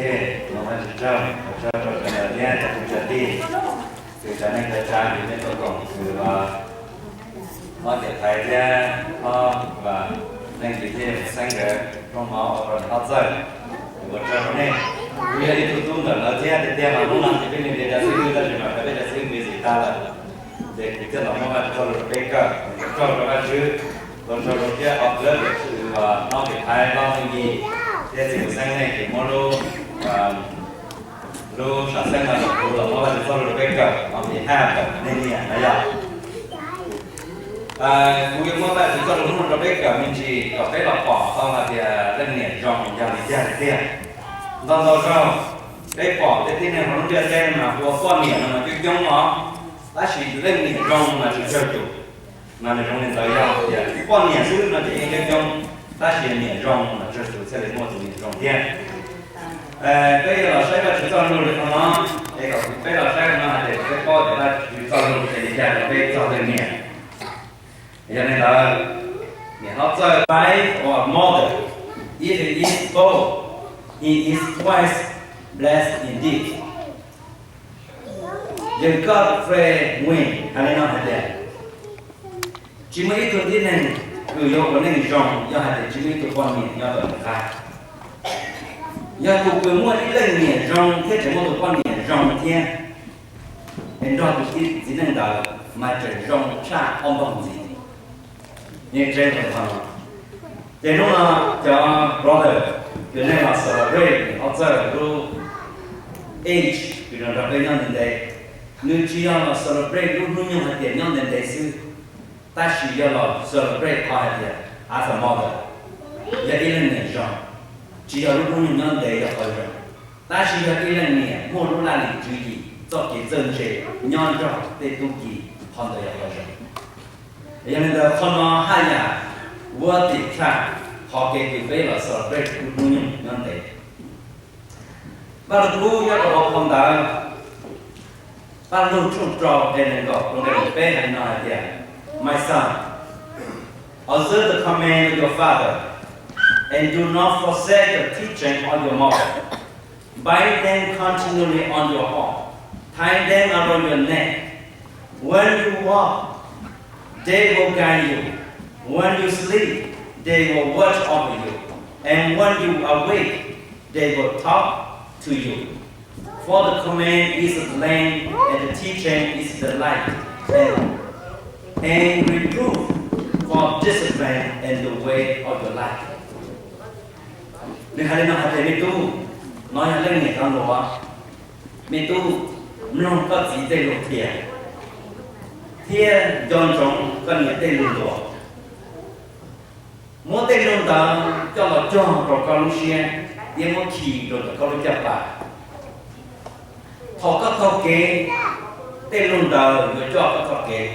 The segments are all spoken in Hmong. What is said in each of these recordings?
Ua Vajtswv tsaug, ua tsaug rau cov niam thiab cov kwv cov tij, kwv cov neej cov tsav, kwv nej tuaj koom, kwv Hlob Tiam Thaiv thiab Hlob Leej Lis thiab Xeeb nkawd rooj mov ua rau niam hlob txawj. Ua tsaug rau nej. Kuv yog ib tug tub ntawm lawv thiab, tiag tiag mas hnub no ces peb niaj hnub cov xib hwb, tab sis mas peb cov xib hwb busy tag lawm. Ces kuv thiaj los muab Vajtswv txoj lus rau peb kawm, ua tsaug rau Vajtswv, ua tsaug rau thiab qhov kawg tias txij Hlob Tiam Thaiv, Hlob Leej Lis thiab txiv Xeeb nej ces muab lub lub sam xeeb no rau kuv los muab Vajtswv txoj lus rau peb kawm, on behalf of nej niam na yog. Kuv yuav muab Vajtswv txoj lus hnub no rau peb kawm me ntsis kom peb los pom tau hais tias leej niam zoo yog li cas tiag. Ntau ntau zaug peb pom tej tib neeg hauv lub ntiaj teb no mas hu ua poj niam no mas coob coob os, tab sis leej niam zoo mas tsis tsawg tus. Mas nws zoo li ntawd yog tias poj niam xwb no ces yeej coob coob, tab sis niam zoo mas tsawg tus thiaj li muaj tus niam zoo thiab. Peb yuav los saib Vajtswv txoj lus li qhov no, es kom peb los saib qhov no hais tias peb paub tias Vajtswv txoj lus ces li cas rau peb txog leej niam. Yog li ntawd, niam hlob txawj, wife or mother, if he is bold, he is twice blessed indeed. Yawg Godfrey Wing hais li no hais tias, tsis muaj ib tug tib neeg kws yuav ua neej zoo yog hais tias tsis muaj ib tug poj niam nyob tom nws qab. Yog tus kws muaj ib leej niam zoo thiab tseem muaj tus poj niam zoo thiab, es nrog tus txiv neej ntawd mas tseem zoo tshaj ob npaug ntxiv. Ces hnub no cov brother kws nej los celebrate niam hlob txawj lub age kws nrog peb nyob ntev ntev, nws tsis yog los celebrate lub hnub nyoog hais tias nyob ntev ntev xwb, tab sis yog los celebrate qhov hais tias as a mother, yog ib leej niam zoo, tsis yog lub hnub nyoog nyob ntev yog qhov zoo, tab sis yog ib leej niam muaj lub laj lim tswv yim txoj kev txawj ntse nyob nrog tej tub ki, qhov ntawd yog qhov zoo. Yog li ntawd qhov no haj yam worth it tshaj qhov kev kws peb los celebrate lub hnub nyoog nyob ntev. Paj Lug kub nyob rau hauv phau ntawv Paj Lug tshooj rau nqe nees nkaum rau nqe nees peb hais no hais tias, My son, observe the command of your father, and do not forsake the teaching of your mother. Bind them continually on your heart, tie them around your neck. When you walk, they will guide you. When you sleep, they will watch over you. And when you awake, they will talk to you. For the command is the lamp, and the teaching is the light, and, and reproof for discipline in the way of your life. Nws hais li no hais tias, me tub, no yog leej niam cov lus, me tub, mloog koj txiv tej lus qhia thiab nco ntsoov koj niam tej lus ntuas. Muab tej lus ntawd coj los cog rau koj lub siab thiab muab khi rau ntawm koj lub caj pas. Thaum koj taug kev, tej lus ntawd yuav coj koj taug kev.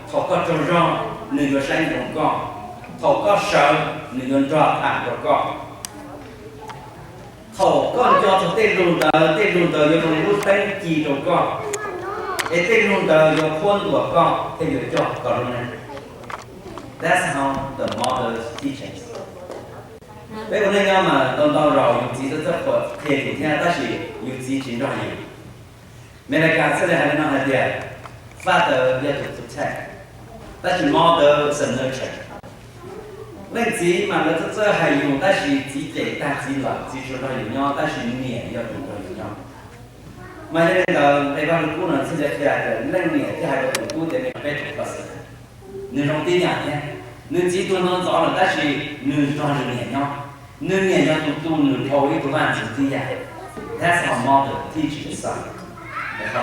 Thaum koj tsaug zog, nws yuav saib ntsoov koj. Thaum koj sawv, nws yuav nrog tham rau koj. Thaum koj nco txog tej lus ntawd, tej lus ntawd yuav zoo li lub teeb ci rau koj, es tej lus ntawd yuav qhuab ntuas koj thiab yuav coj koj lub neej. That's how the mother's teachings. Peb ua neej nyob mas ntau ntau zaus yus txiv txawj txawj qhuas qhia yus thiab tab sis yus txiv tsis nrog yus. Amelikas txawj li hais li no hais tias, father yog tus protect, tab sis mother is a nurture. Leej txiv mas lawv txawj txawj hais yus tab sis txiv cem tag txiv lawm, txiv tsis nrog yus nyob, tab sis niam yog tus nrog yus nyob. Mas yog li ntawd nqe Vaj Lug Kub no thiaj li qhia tias leej niam thiaj hais rau tus tub tias, me peb tus poj xwm, nws zoo tib yam thiab. Nws txiv tuag nto ntxov lawm tab sis nws nrog nws niam nyob. Nws niam yog tus tu nws dhau ib tug vaj ntxwv tib yam. That's how mother teach the son. Yog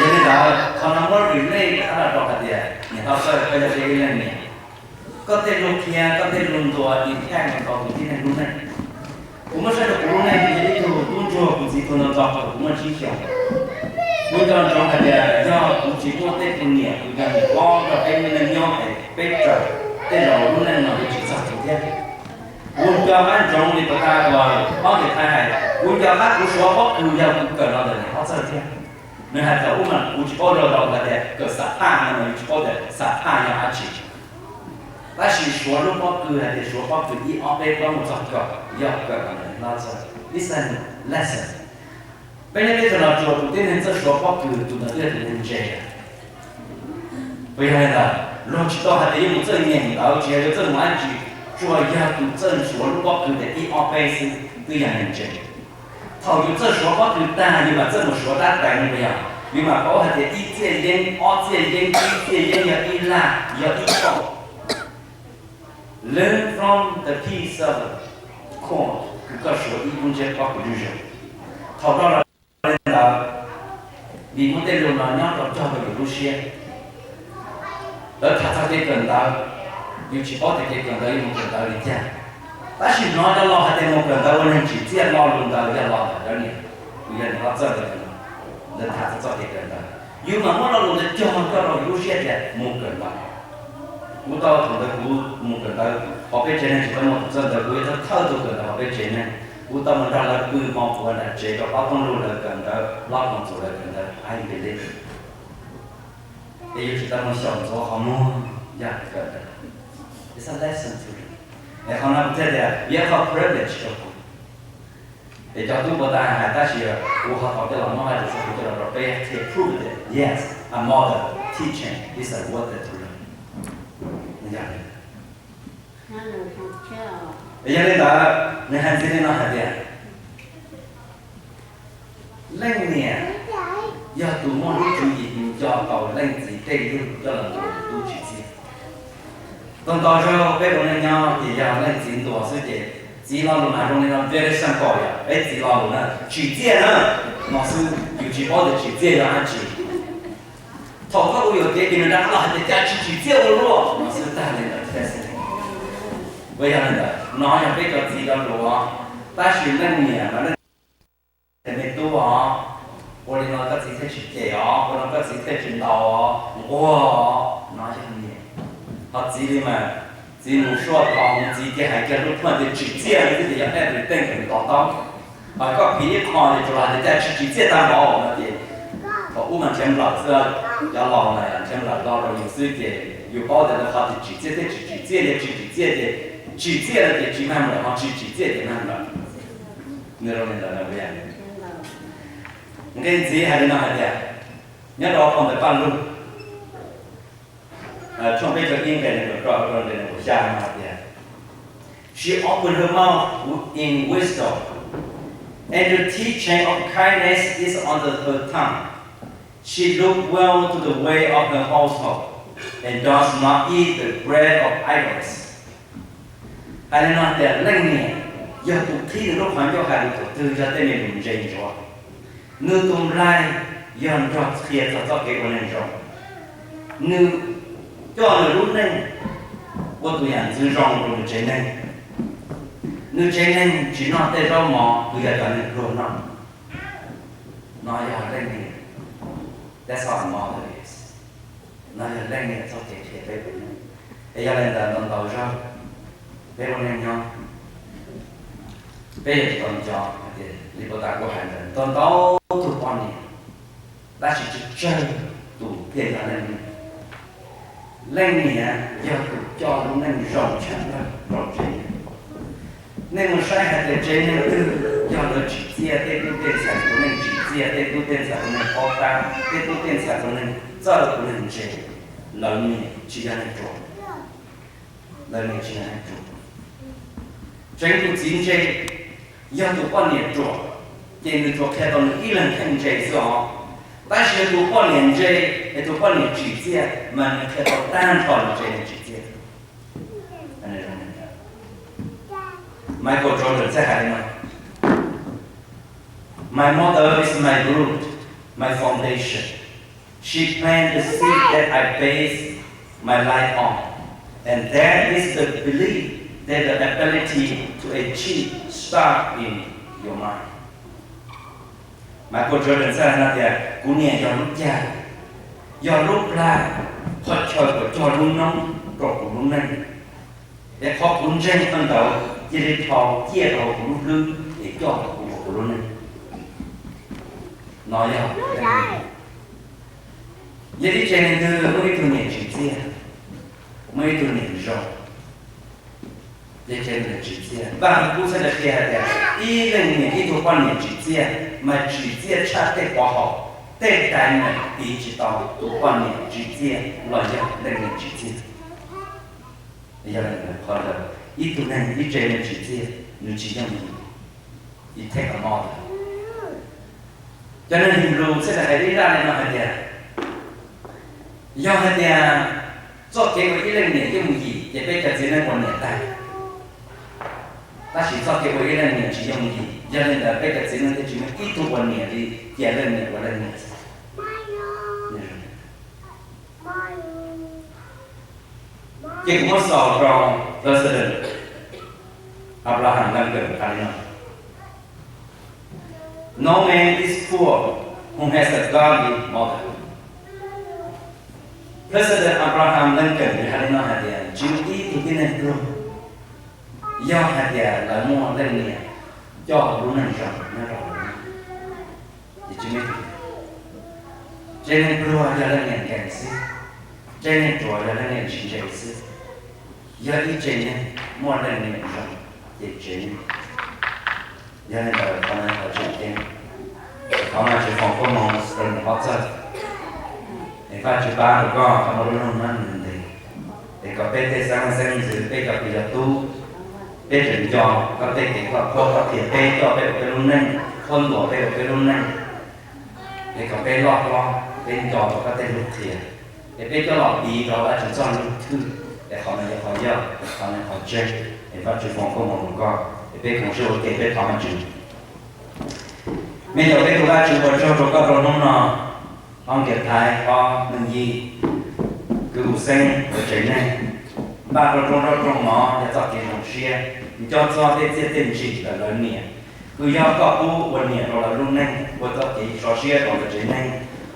li ntawd qhov no muab relate rau hais tias niam hlob Xawj, koj yog peb ib leej niam, koj tej lus qhia, koj tej lus ntuas impact los rau kuv tib neeg lub neej. Kuv muab saib rau kuv lub neej, kuv yog ib tug tub ntsuag, kuv txiv tuag nto ntxov thaum kuv muaj tsib xyoos. Kuv nco ntsoov hais tias yog kuv tsis muaj tej tus niam, kuv yog niam hlob nrog peb lub neej nyob es peb raws, tej zaum lub neej no yuav tsis txog kuv thiab. Kuv nco qab ntsoov li puas tas uas Hlob Tiam Thaiv hais, kuv nco qab kuv suav pob kws yog kuv kawm los ntawm niam hlob Xawj thiab. Nws hais txog ub mas kuv tsis paub zoo los hais tias kawm xam phaj no mas yus tsis paub tias xam phaj yog dab tsi. Tab sis suav lub pob kws hais tias suav pob kws ib ob peb plaub mus txog kaum, yog kaum no txog, it's a lesson. Peb nyob peb tug los tsuas tus tib neeg txawj suav pob kws tus ntawd twb yog tus neeg ntse. Puas yog li ntawd? Luag tsis tau hais tias yuav mus txawj nyeem ntawv, tsis yog yuav txawj mus dab tsi, tsuas yog tus txawj suav lub pob kws tias ib ob peb xwb twb yog neeg ntse. Thaum yus txawj suav pob kws tag, yus mam txawj mus suav dab teev, puas yog? Yus mam paub hais tias ib txiaj yeeb, ob txiaj yeeb, ib txiaj yeeb yog ib laj, yog ib kaum. Learn from the piece of corn, kws koj suav ib lub ntsiab pob kws lwj zoo. Thaum no los li ntawd, vim muaj tej lus no nyob rau cog rau yus lub siab. Lawv tham txog kev kawm ntawv, yus tsis paub tias kev kawm ntawv yuav mus kawm ntawv li cas. Tab sis hnov cov laus hais tias mus kawm ntawv ua neeg tsim txiaj, lo lus ntawd yog los ntawm cov niam, yog niam hlob txawj ntawd, lawv tham txog txoj kev kawm ntawv. Yus mam muab lo lus ntawd cog coj rau yus lub siab tias mus kawm ntawv. Kuv tau thaum ntawd kuv mus kawm ntawv hauv peb tsev neeg tsis tau muaj tus txawj ntawv, kuv yog thawj tug kawm ntawv hauv peb tsev neeg. Kuv tau mus nrog lawv pw hmo puav nram tsev rau plaub thooj lug lawv kawm ntawv, plaub koom txum lawv kawm ntawv, I believe. Es yus tsis tau mus xyaum ntxuav qhov muag, yog kawm ntawv. It's a lesson to learn. Es qhov no kuv thiaj tias yog qhov privilege rau kuv. Es cov tub puas tas hais, tab sis kuv ho tau coj los muab hais rau kuv coj los rau peb qhia proof tias yes, a mother teaching is a worth it to learn. Yog li ntawd, nws hais ntxiv li no hais tias, leej niam yog tus muaj lub tswv yim nco tau leej txiv tej yug coj los ntuas tus tub tsim txiaj. Tau ntau zaug peb ua neej nyob ces yog leej txiv ntuas xwb ces txiv lo lus mas zoo li no, very simple yom, peb txiv lo lus na, tsim txiaj na, no xwb, yus tsis paub tias tsim txiaj yog dab tsi. Thaum koj ua yuam kev ces nws rov qab los hais tias cas tsis tsim txiaj ua luaj, no xwb tag li ntawd thiab xwb. Ua yog li ntawd, no yog peb cov txiv cov hluas, tab sis leej niam mas leej niam me tub os, ua li no koj txiv thiaj tsis cem os, ua no koj txiv thiaj tsis ntaus os, nquag os, no yog niam. Ho txiv li mas, txiv mus suaj tod mus txiv kiag hais kiag lub plhuaj tias tsim txiaj li xwb ces yog everything nws to taub. Ho koj phim ib qho ces tsuas los hais tias cas tsis tsim txiaj tag npaum no ces thaum ub mas nrhiav nplawm xwb, cov laus mas nrhiav nplawm lo rau yus xwb ces yus paub tias lawv qhov tias tsim txiaj thiab tsis tsim txiaj, yog tsis tsim txiaj ces, tsim txiaj no ces tsis mag nplawm, ho tsis tsim txiaj ces mag nplawm. Nws zoo li ntawd na. Nqe ntxiv hais li no hais tias, nyob rau phau ntawv Paj Lug, tshooj peb caug ib nqe nees nkaum rau rau nqe nees nkaum xya no hais tias, She opened her mouth in wisdom, and the teaching of kindness is under her tongue. She look well to the way of her household, and does not eat the bread of idols. Hais li no tias leej niam yog tus qhib nws lub qhov ncauj hais lus thaum twg yog tej me lus ntse ntsuav. Nws tus nplaig yog nrog qhia txog txoj kev ua neeg zoo. Nws coj nws lub neej ua tus yam ntxwv zoo rau nws tsev neeg. Nws tsev neeg tsis noj tej zaub mov, nws yog cov neeg pluag noj. No yog leej niam. That's how a mother is. No yog leej niam txoj kev qhia peb ua neej. Es yog li ntawd ntau ntau zaug peb ua neej nyob, peb yuav tsum tau nco hais tias li puas tas kuv hais ntawd, tau ntau tug poj niam, tab sis tsis tsawg tus thiaj yog leej niam. Leej niam yog tus coj lub neej zoo tshaj plaws rau tsev neeg. Nej mus saib hais tias tsev neeg twg yog lawv tsim txiaj tej tub tej ntxhais tus neeg tsim txiaj, tej tub tej ntxhais tus neeg paub tab, tej tub tej ntxhais tus neeg txawj tus neeg ntse, lawv niam tsis yog neeg ruam, lawv niam tsis yog neeg ruam. Tseev tus txiv ntse, yog tus poj niam ruam, ces nws tsuas qhia tau nws ib leeg kheej ntse xwb os. Tab sis yog tus poj niam ntse, es tus poj niam tsim txiaj, mas nws qhia tau tag nrho nws tsev neeg tsim txiaj. Michael Jordan txawj hais li no, My mother is my root, my foundation. She planted the seed that I base my life on, and that is the belief that the ability to achieve start in your mind. Michael Jordan txawj hais no tias, kuv niam yog lub cag, yog lub plag, qhov chaw uas cog lub noob rau kuv lub neej, es qhov kuv ntseeg qhov ntawd cia li dhau ciaj rau kuv lub hlwb es coj kuv ua kuv lub neej. No yog, yog ib tsev neeg twg muaj ib tug niam tsim txiaj, muaj ib tug niam zoo, Tsev neeg tsim txiaj, Vaj Lug Kub txhaj le qhia hais tias ib leej niam ib tug poj niam tsim txiaj mas tsim txiaj tshaj tej pov haum, tej dais nees piv tsis tau tus poj niam tsim txiaj los yog leej niam tsim txiaj. Yog li ntawd qhov ntawd, ib tug neeg ib tsev neeg tsim txiaj nws tsis yooj yim. It takes a mother. Cov neeg Henplais txhaj le hais ib zaj li no hais tias, yog hais tias txoj kev ua ib leej niam yooj yim ces peb cov txiv neej ua niam tag. Tab sis txoj kev ua ib leej niam tsis yooj yim, yog li ntawd peb cov txiv neej thiaj tsis muaj ib tug ua niam li, cia leej niam ua leej niam. Ces kuv muab xaus rau President Abraham Lincoln hais li no: No man is poor who has a godly mother. President Abraham Lincoln nws hais li no hais tias tsis muaj ib tug tib neeg pluag yog hais tias lawv muaj leej niam coj lub neej zoo nyob rau hauv. Ces tsis muaj ib tug. Tsev neeg pluag yog leej niam nkees xwb, tsev neeg ruam yog leej niam tsis ntse xwb. Yog ib tsev neeg muaj leej niam zoo ces tsev neeg. Yog li ntawd qhov no qhov tseem ceeb, qhov no tsis foom koob hmoov rau niam pov txawj. Es Vajtswv pab rau koj kom muaj lub neej ntev, es kom peb tej xeeb leej xeeb ntxwv, peb cov kwv cov tub, peb tseem nco koj tej kev koj qhuab koj qhia peb, coj peb ua peb lub neej, qhuab ntuas peb ua peb lub neej. Es kom peb loj hlob, peb nco tau koj tej lus qhia, es peb coj los piv rau Vajtswv txoj lus thwj. Es qhov no yog qhov yog, qhov no qhov tseeb. Es Vajtswv foom koob hmoov rau koj, es peb koom siab ua ke peb thov Vajtswv. Me nyuam peb tus Vajtswv, ua tsaug rau koj rau hnub no. Hlob Nkias Thaiv, hlob Neej Yij, kwv Hus Xeeb, tsev neeg, npaj rau rooj zaub rooj mov yog txoj kev zoo siab, nco txog tej txiaj tej ntsig ntawm lawv niam. Kuj yog koj pub ua niam rau lawv lub neej, ua txoj kev sov siab rau lawv tsev neeg,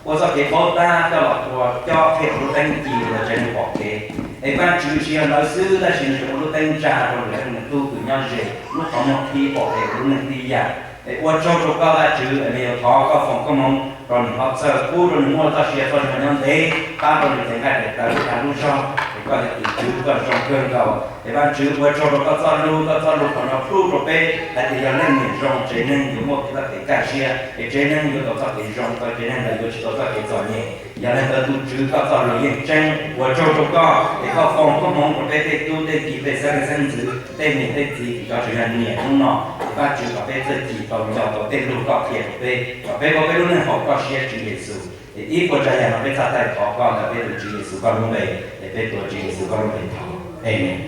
ua txoj kev paub tab coj los ua cob qhia ua lub teeb ci rau lawv tsev neeg pom kev. Es Vajtswv tsis yog lawv xwb tab sis nws yuav ua lub teeb tsa rau lwm leej nws tub kwv nyob ze, lub qhov muag qhib pom kev lub neej tib yam. Es ua tsaug rau koj Vajtswv, es me nyuam thov koj foom koob hmoov rau niam pov txawj, pub rau nws muaj txoj sia txoj sia nyob ntev, pab rau nws cev nqaij daim tawv ua lub zog. Es koj yog tus Tswv, koj zoo kawg nkaus. Es Vajtswv, ua tsaug rau koj txoj lus, koj txoj lus qhov no pub rau peb hais tias yog leej niam zoo tsev neeg yuav muaj txoj kev kaj siab, es tsev neeg yuav tau txoj kev zoo, tau tsev neeg ntawd yuav tsis tau txoj kev txom nyem. Yog li ntawd tus Tswv, koj txoj lus yeej tseeb, ua tsaug rau koj. Es koj foom koob hmoov rau peb tej tub tej ki, tej xeeb leej xeeb ntxwv, tej niam tej txiv, cov tseem yog niam hnub no. Es Vajtswv, kom peb txawj cim tau nco tau tej lus koj qhia rau peb, kom peb ua peb lub neej haum koj siab, Tswv Yexus. Es ib puas tsav yam no peb txhaj tawm thov koj ntawm peb tus Tswv Yexus koj lub npe. Es peb tuav Tswv Yexus koj lub npe thov, Amees.